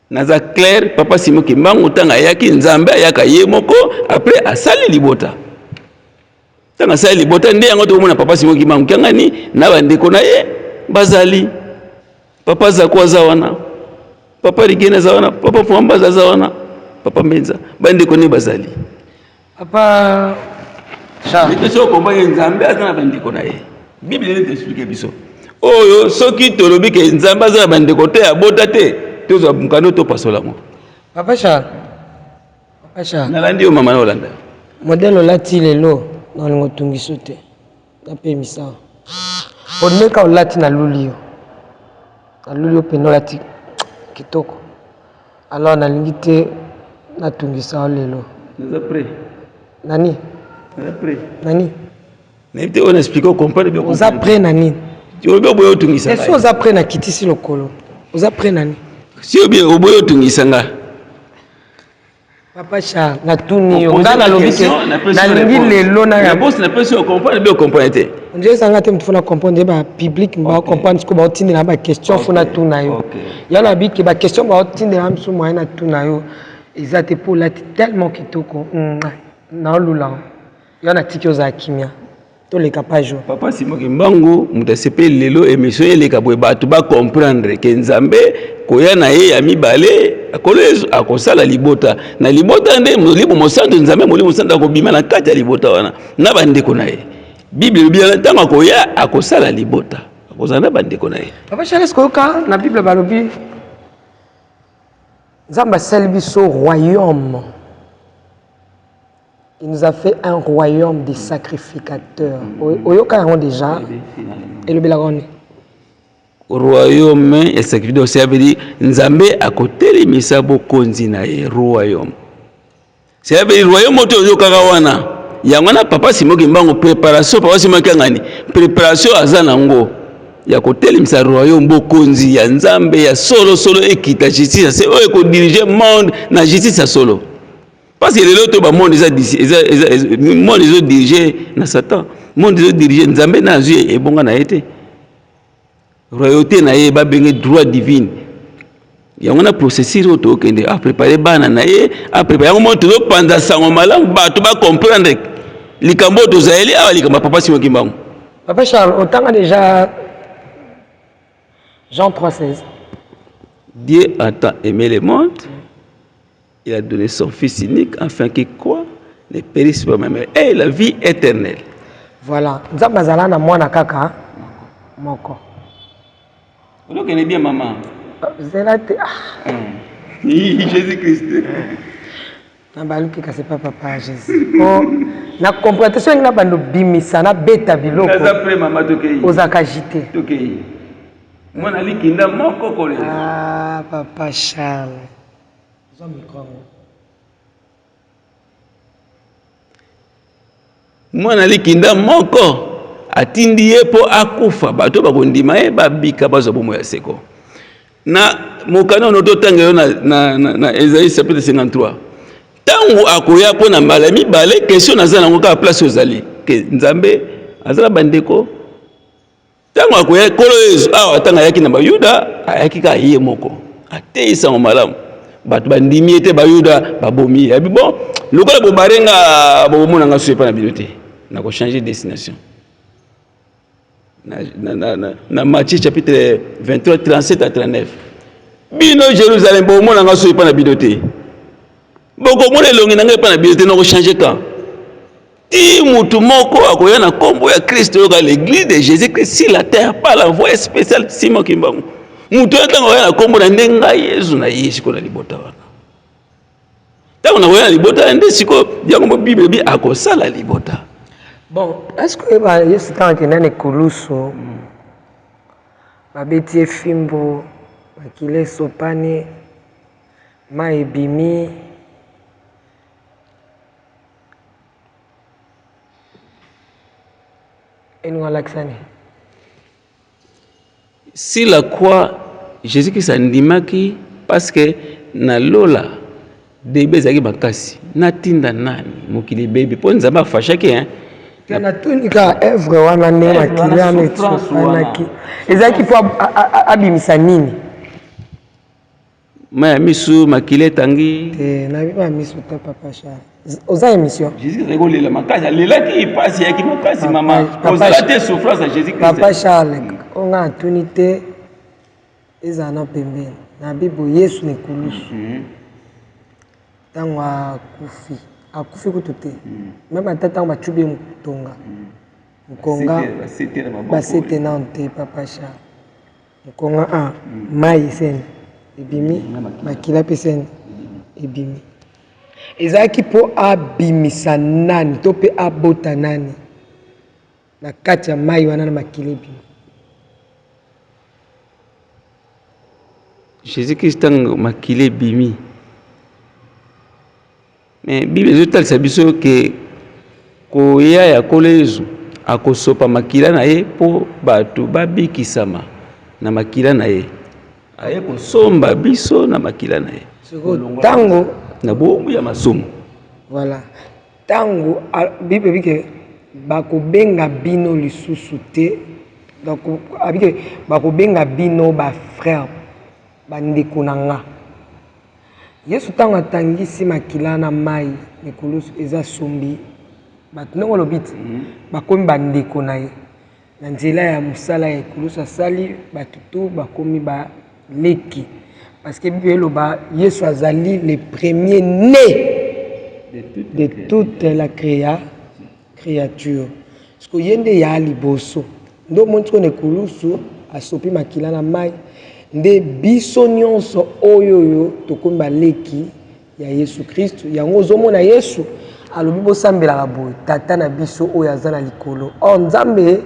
Naza clair, papa Simon Kimbangu ntango ayaki Nzambe ayaka ye moko, après asali libota. Ntango asali libota nde yango tokomona papa Simon Kimbangu Kiangani na bandeko na ye bazali. Papa Zako aza wana, papa Rigene aza wana, papa Fwambaza aza wana, papa Mbenza, bandeko ne bazali. Papa Charles. Ndenge soki okomba ye Nzambe aza na bandeko na ye. Bible nde explique biso. Oyo soki tolobi ke Nzambe aza na bandeko te abota te, tozwa mokanda topasola yango. Papa Charles. Papa Charles. Nalandi yo mama na olanda. Modèle olati lelo na olingo tungiso te. Napemisa. Oneka olati na luli yo. Na luli yo pena olati kitoko. Alors nalingi te natungisa yo lelo. Naza prêt. Nani? Naza prêt. Nani? Nayebi te oyo na explique comprendre bien. Oza prêt na nini? Olobi oboyi otungisa ngai. Esi oza prêt na kitisi lokolo. Oza prêt na nini? Si obi oboyi otungisa nga. Papa Charles, natuni yo. Nga nalobi ke nalingi lelo na réponse na pesi comprendre bien comprendre te. On dirait ça nga te mutu fona comprendre ba public ba comprendre ce que ba tindela ba question fona tuna yo. Ya na bi ke ba question ba tindela misu moyen na tuna yo. Eza te po lati tellement kitoko. Na lula. Ya na tiki oza kimia. Toleka page oyo. Papa Simon Kimbangu moto asepeli lelo emission eleka boye bato ba comprendre ke Nzambe koya na ye ya mibale Nkolo Yesu akosala libota na libota nde Molimo Mosantu Nzambe Molimo Mosantu akobima na kati ya libota wana na bandeko na ye. Bible elobi wana ntango akoya akosala libota akozala na bandeko na ye. Papa Charles koyoka na Bible balobi Nzambe asali biso royaume. Il nous a fait un royaume des sacrificateurs. Oyoka yango déjà. Elobelaka ngo nini? Royaume ya sacrificateur, ça veut dire Nzambe akotelemisa bokonzi na ye royaume. Ça veut dire royaume oyo toyokaka wana. Yango wana papa Simon Kimbangu préparation papa Simon Kiangani préparation aza nango ya kotelemisa royaume bokonzi ya Nzambe ya solo solo ekita justice ya se oyo ekodirige monde na justice ya solo. Parce que lelo to ba monde eza eza eza monde ezo diriger na Satan. Monde ezo diriger Nzambe na azui ebonga na ye te. Royauté na ye ba benge droit divine. Yango na processus oyo tokende a préparer bana na ye, a préparer yango monde tozo panza sango malamu bato ba comprendre likambo oyo tozaleli awa likambo ya papa Simon Kimbangu. Papa Charles, otanga déjà Jean 3,16. Dieu a tant aimé le monde. Il a donné son fils unique afin que quoi ne périsse pas mais ait la vie éternelle. Voilà, Nzambe azala na mwana kaka moko. Olokende bien maman. Zela te. Ah. Jésus Christ. Nabaluki kasi pa papa Jésus. Po na comprendre te soki na bando bimisa na beta biloko. Naza prêt mama tokei. Ozalaka agité. Tokei. Mwana likinda moko kolela. Ah papa Charles. Zwa micro yango. Mwana likinda moko atindi ye mpo akufa, bato bakondima ye babika, bazwa bomoi ya seko. Na mokanda ono totanga yo na, na, na, na Esaïe chapitre 53 ntango akoya mpo na mbala mibale, question naza nango kaka place ozali ke Nzambe azala bandeko Ntango akoya Nkolo Yesu awa, ntango ayaki na Bayuda, ayaki kaka ye moko, ateyi sango malamu, bato bandimi ye te, Bayuda babomi ye. Abi bon, lokola bobare nga, bokomona nga susu epai na bino te, nakochange destination. Na, na, na, na, na Matthieu chapitre 23 37 à 39 bino Jérusalem bokomona nga susu epai na bino te, bokomona elongi na ngai epai na bino te, nakochange camp. Ti mutu moko akoya na kombo ya Christ oyoka l'église de Jésus-Christ sur la terre par la voix spéciale Simon Kimbangu. Mutu oyo ntango akoya na kombo na nde ngai Yesu na ye sikoyo na libota wana. Ntango nakoya na libota nde sikoyo yango mo Bible ebi akosala libota. Bon, est-ce que oyeba Yesu ntango akenda na ekulusu babeti ye fimbo, makila esopani, mai ebimi, Elingo alakisa nini? Sur la croix, Jésus-Christ andimaki parce que na lola debe ezalaki makasi natinda nani mokili ebebi mpo nzambe afashaki hein te natuni kaka evre wana nde makili wana esopanaki ezalaki mpo abimisa nini Mayi ya misu makila etangi. Te nayebi mayi ya misu te papa Charles. Oza émission. Jésus azali kolela makasi alelaki mpasi eyaki makasi mama kozala te souffrance ya Jésus Christ. Papa Charles oyo ngai natuni te ezala na pembeni na bibo Yesu na ekulusu ntango akufi akufi kutu te meme ata ntango bacubi ye motonga mokonga basete nano te papa Charles. Mokonga a mayi eseni ebimi makila mpe eseni ebimi. Ezalaki mpo abimisa nani to mpe abota nani na kati ya mayi wana na makila ebimi? Jesus Christ ntango makila ebimi Mais Bible ezotalisa biso ke koya ya Nkolo Yesu akosopa makila na ye mpo bato babikisama na makila na ye. Aye kosomba biso na makila na ye. Ntango na bowumbu ya masumu. Voilà. Ntango Bible elobi ke bakobenga bino lisusu te, abike bakobenga bino ba frères, bandeko na nga. Yesu tango atangisi makila na mayi na ekulusu eza asombi batu ndenge olobi ti bakomi ba ndeko na ye na nzela ya musala ya ekulusu asali batu tout bakomi ba leki parce que bible eloba Yesu azali le premier ne de toute la crea creature siko ye nde ya liboso nde omoni siko na ekulusu asopi makila na mai nde biso nyonso oyo oyo tokomi baleki ya Yesu Kristu yango ozomona Yesu alobi bosambelaka boye tata na biso oyo aza na likolo or Nzambe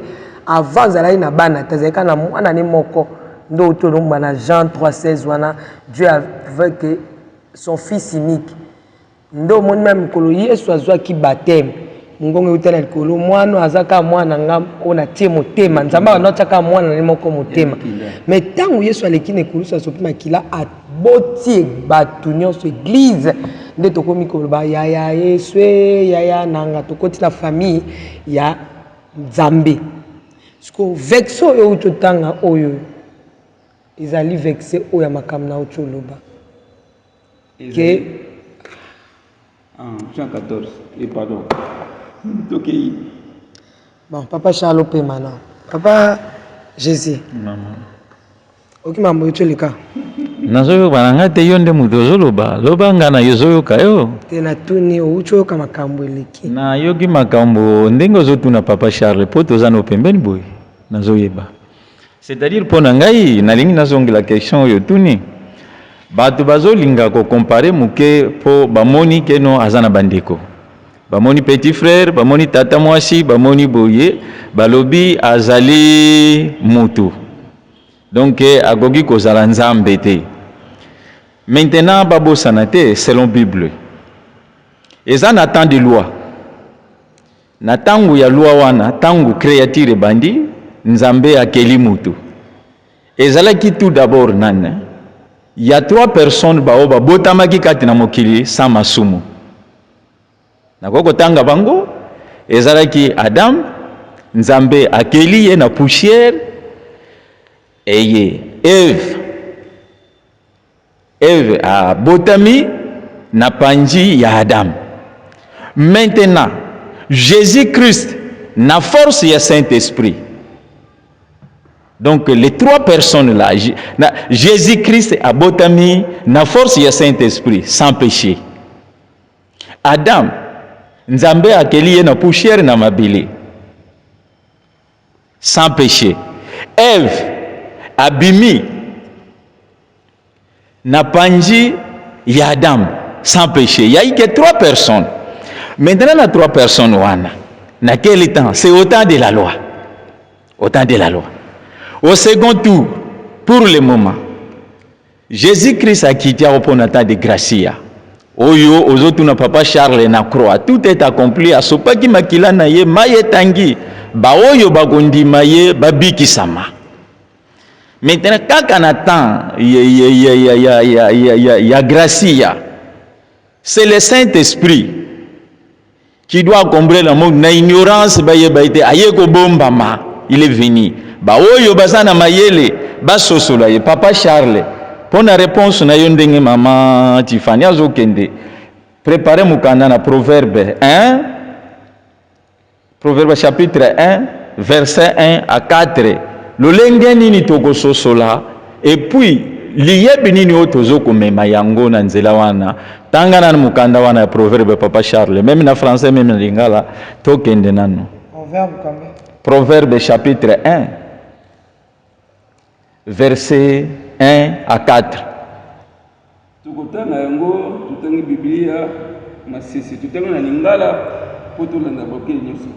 avant azalaki na bana te azalaki kaka na mwana ne moko nde outi olomba na Jean 3,16 wana Dieu avait que son fils unique Nde omoni meme mokolo Yesu azwaki bapteme, mongongo euta na likolo, mwana oyo aza kaka mwana na nga oyo natie motema. Nzambe abanda otia kaka mwana na ye moko motema. Mais ntango Yesu aleki na ekulusu asopi makila, aboti bato nyonso, eglise nde tokomi koloba yaya Yesu e yaya na nga, tokoti na famille ya Nzambe. Sikoyo verse oyo outi otanga oyo ezali verse oyo ya makambo nauti oloba. ke ah, Jean 14 et eh, pardon tokei bon papa Charles opema na papa Jésus oki mambo euti oleka. Nazoyoka na ngai te, yo nde moto ozoloba. Loba ngai na yo ozoyoka yo. Te natuni, owuti oyoka makambo eleki. Nayoki makambo ndenge ozotuna papa Charles po toza no pembeni boye nazoyeba. C'est-à-dire mpo na ngai nalingi nazongela question oyo otuni. Bato bazolinga ko comparer moke mpo bamoni ke no aza na bandeko. Bamoni petit frère, bamoni tata mwasi, bamoni boye, balobi azali mutu. Donc akoki kozala Nzambe te. Maintenant babosana te selon Bible. Eza na temps de loi. Na tango ya loi wana, tango creature ebandi, Nzambe akeli mutu. Ezalaki tout d'abord nani? Ya trois personnes baoyo babotamaki kati na mokili sans masumu. Nakoki kotanga bango, ezalaki Adam, Nzambe akeli ye na poussière, eye Eve, Eve abotami na panji ya Adam. Maintenant, Jésus-Christ na force ya Saint-Esprit. Donc les trois personnes là, Jésus-Christ abotami na force ya Saint-Esprit sans péché. Adam, Nzambe akeli ye na poussière na mabele sans péché. Ève abimi na panji ya Adam sans péché. Il y a eu que trois personnes. Maintenant na trois personnes wana, na quel temps? C'est au temps de la loi. Au temps de la loi. Au second tour, pour le moment, Jésus-Christ akiti awa mpo na temps de gracia oyo ozotuna papa Charles na croix tout est accompli asopaki makila na ye mai etangi baoyo bakondima ye babikisama maintenant kaka na temps ya, ya, ya, ya, ya, ya, ya, ya, ya gracia c'est le Saint-Esprit qui doit combler le monde na ignorance bayeba ete aye kobombama il est venu baoyo baza na mayele basosola ye papa Charles mpo na réponse na yo ndenge mama Tiffany azokende prepare mokanda na proverbe 1 proverbe chapitre 1 verset 1 à 4 lolenge nini tokososola et puis liyebi nini oyo tozokomema yango na nzela wana tanga nanu mokanda wana ya proverbe papa Charles meme na français meme na lingala tokende nanu Proverbe combien? Proverbe chapitre 1 verset 1 à 4 Tokotanga yango, totangi Biblia masese, totangi na lingala mpo tolanda bokeli nyonso.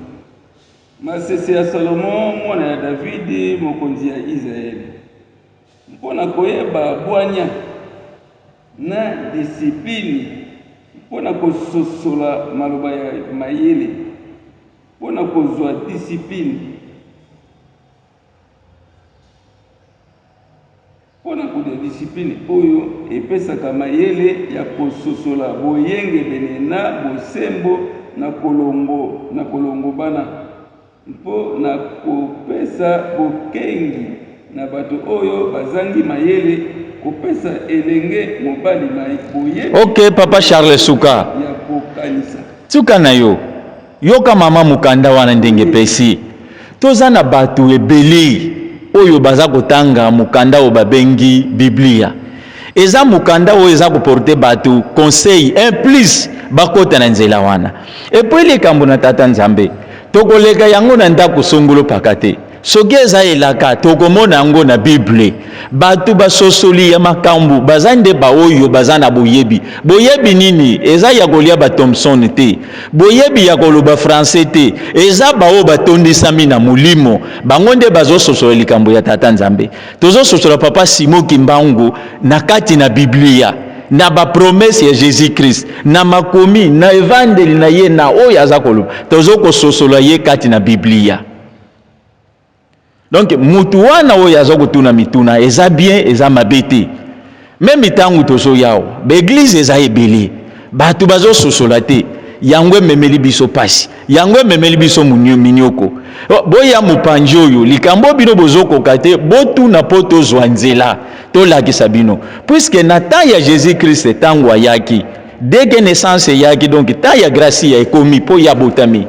Masese ya Salomo, mwana ya Davidi, mokonzi ya Isalaele. Mpo na koyeba bwanya na disiplini, mpo na kososola maloba ya mayele, mpo na kozwa disiplini. Mpo na kozwa disiplini oyo epesaka mayele ya kososola boyengebene na bosembo na kolongo na kolongobana, mpo na kopesa bokengi na bato oyo bazangi mayele, kopesa elenge mobali boyebi Ok papa Charles suka ya kokanisa. Suka na yo. Yoka mama mukanda wana ndenge epesi toza na batu ebele oyo baza kotanga mukanda oyo babengi biblia eza mukanda oyo eza koporte batu conseil un plus bakota na nzela wana epuis likambo na tata nzambe tokoleka yango na ndako songolo paka te Soki eza elaka, tokomona yango na Bible. Bato basosoli ya makambo baza nde baoyo baza na boyebi. Boyebi nini? Eza ya kolia ba Thomson te. Boyebi ya koloba français te. Eza baoyo batondisami na Molimo. Bango nde bazososola likambo ya Tata Nzambe. Tozososola Papa Simon Kimbangu na kati na Biblia, na ba promesse ya Jesus Christ, na makomi, na evandeli na ye, na oyo aza koloba. Tozokososola ye kati na Biblia. Donc mutu wana oyo aza kotuna mituna eza bien eza mabe te. Meme ntango tozoya awa ba eglise eza ebele, bato bazososola te, yango ememeli biso pasi, yango ememeli biso minyoko. Oh, boya mopanzi oyo likambo bino bozokoka te, botuna mpo tozwa nzela tolakisa bino, puisque na temps ya Jesus Christ ntango ayaki dès que naissance eyaki, donc temps ya gracia ekomi mpo ye abotami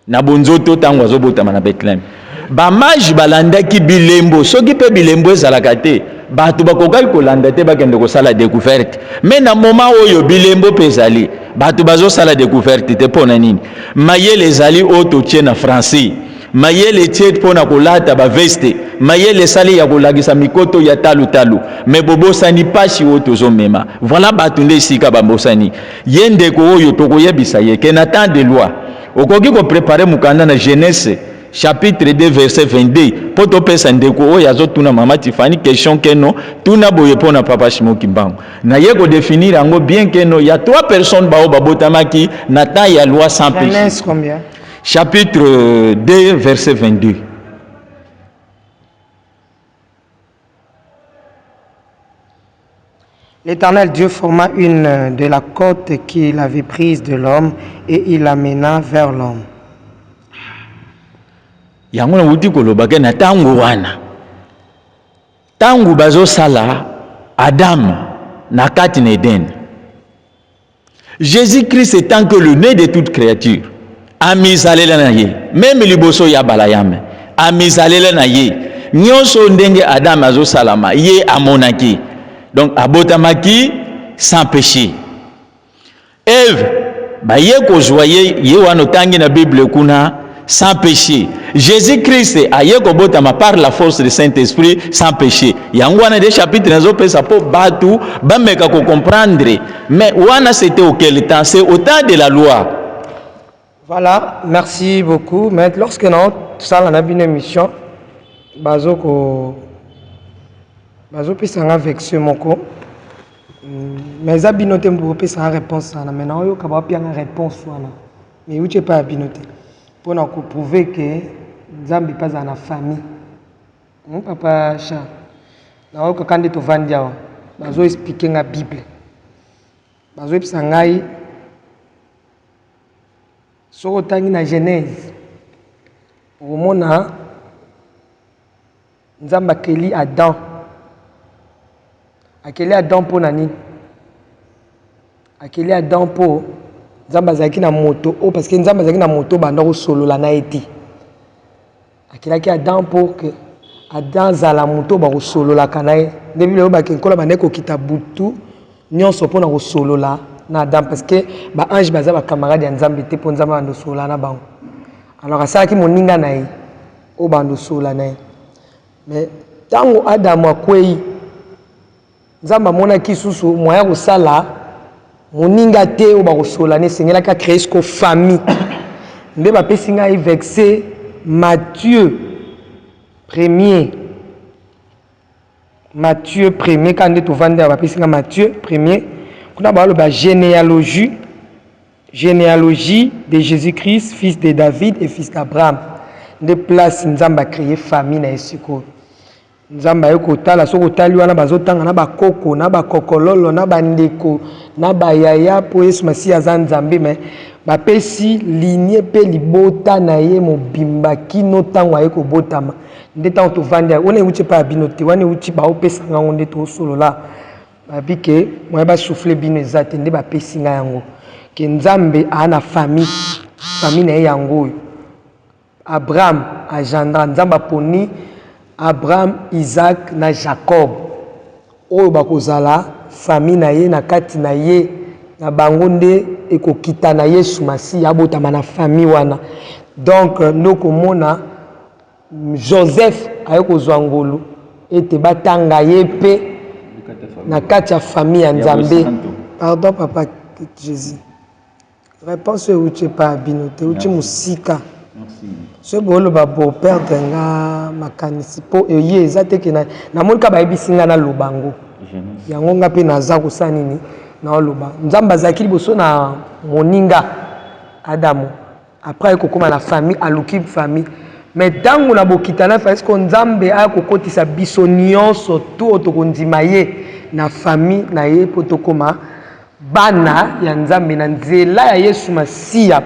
na bonzoto ntango azobotama na Bethlehem. Ba mages balandaki bilembo, soki mpe bilembo ezalaka te, bato bakokaki kolanda te bakende kosala decouverte. Mais na moment oyo bilembo mpe ezali, bato bazosala decouverte te. Mpo na nini? Mayele ezali oyo totie na français, mayele etie mpo na kolata baveste, mayele esali ya kolakisa mikoto ya talutalu, me bobosani pasi oyo tozomema. Voilà, bato nde esika babosani ye. Ndeko oyo tokoyebisa ye ke na temps de loi okoki koprepare mokanda na Genèse chapitre 2 verset 22, mpo topesa ndeko oyo azotuna mama Tifani question keno tuna boye mpo na papa Simon Kimbangu. Naye kodéfinir yango bien keno ya trois personnes bao babotamaki na temps ya loi sans péché. Genèse combien? Chapitre 2 verset 22. L'Éternel Dieu forma une de la côte qu'il avait prise de l'homme et il l'amena vers l'homme. Yango nauti koloba ke na ntango wana, ntango bazosala Adam na kati na Eden, Jésus-Christ étant que le né de toute créature, amizalela na ye même liboso ya Abalayame, amizalela na ye nyonso ndenge Adam azosalama, ye amonaki. Donc abotamaki sans péché. Eve baye kozwa ye, ye wana otangi na Bible kuna, sans péché. Jésus-Christ aye kobotama par la force du Saint-Esprit sans péché. Yango wana de chapitre nazopesa mpo bato bameka kocomprendre. Mais wana c'était auquel temps? C'est au temps de la loi. Voilà, merci beaucoup. Mais lorsque nous sommes dans une émission, bazoko bazopesa nga verset moko, mais eza bino te bopesa nga réponse wana, mais naoyoka bapia nga réponse wana, mais euti epai ya bino te, mpona koprouver ke Nzambe mpe azala na famille. Papa Charles, naoyoka nde tovandi awa, bazoexpliquer nga Bible, bazoyebisa ngai soki otangi na Genèse, okomona Nzambe akeli Adam. Akeli Adam mpo na nini? Akeli Adam mpo Nzambe azalaki na moto oyo, parce que Nzambe azalaki na moto banda kosolola na ye te. Akelaki Adam mpo ke Adam azala moto oyo bakosololaka na ye. Nde Bible elobaki Nkolo abandaki kokita butu nyonso mpona kosolola na Adam, parce que baange baza bacamarade ya Nzambe te mpo Nzambe abanda kosolola na bango. Alors asalaki moninga na ye oyo banda kosolola na ye. Mais ntango Adamu akwei, Nzambe amonaki susu moyen ya kosala moninga te oyo bakosolola na, esengelaki acréer siko famille. Nde bapesi ngai verset Matthieu premier, Matthieu premier, kaka nde tovandi awa, bapesi ngai Matthieu premier. Kuna baloba généalogie de Jésus-Christ, fils de David et fils d'Abraham. Nde place Nzambe acréer famille na ye. Sikoyo Nzambe aye kotala, soki otali wana, bazotanga na bakoko na bakokololo na bandeko na bayaya, mpo Yesu Masiya aza Nzambe. Me bapesi linie mpe libota na ye mobimba kino ntango aye kobotama. Nde ntango tovandi wana, euti epai ya bino te, wana euti baopesa ngango nde tosolola, babi ke moya basouffle bino eza te. Nde bapesi ngai yango ke Nzambe aa na famille, famille na ye yango oyo Abraham agendra. Nzambe aponi Abraham, Isaac na Jacob oyo bakozala famille na ye. Na kati na ye na bango nde ekokita na Yesu Masiya abotama na famille wana. Donc nde okomona Joseph aye kozwa ngolu ete batanga ye mpe na kati ya famille ya Nzambe. Pardon papa Jésus, réponse oyo euti epai ya bino te, euti mosika. Soki booloba boperdre nga makanisi, mpo eye eza te ke namoni kaka bayebisi nga naloba yango. Yango nga mpe naza kosala nini, naoloba Nzambe azalaki liboso na moninga Adamu, après aye kokóma na famille, aluki famille. Mais ntango na bokita na famille, siko Nzambe aya kokotisa biso nyonso tu oyo tokondima ye na famille na ye, mpo tokóma bana ya Nzambe na nzela ya Yesu Masiya.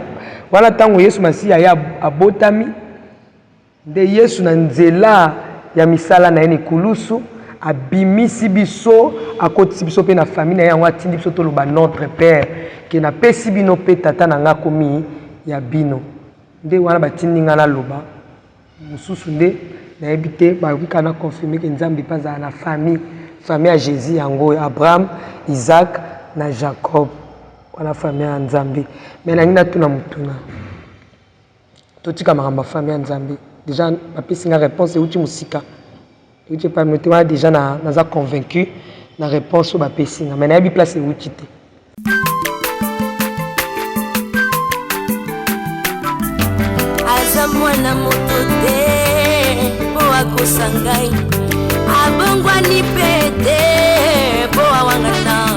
Wana ntango Yesu Masiya ye abotami, nde Yesu na nzela ya misala na ye na ekulusu abimisi biso, akotisi biso mpe na famille na ye. Yango atindi biso toloba Notre Père, ke napesi bino mpe tata na nga akomi ya bino. Nde wana batindi nga naloba. Mosusu nde nayebi te, bakoki kaka na confirmer que Nzambe pe azala na famille, famille ya Jesus yango oyo, Abraham, Isaac na Jacob, wana famille ya Nzambe. Mais nalingi natuna motuna, totika makambo ya famille ya Nzambe, dejà bapesi nga reponse ewuti mosika, ewuti epai na bino te, wana dejà naza convaincu na reponse oyo bapesi nga, mais nayebi place ewuti te. Aza mwana moto te mpo akosa ngai, abongwani mpe te mpo awangana.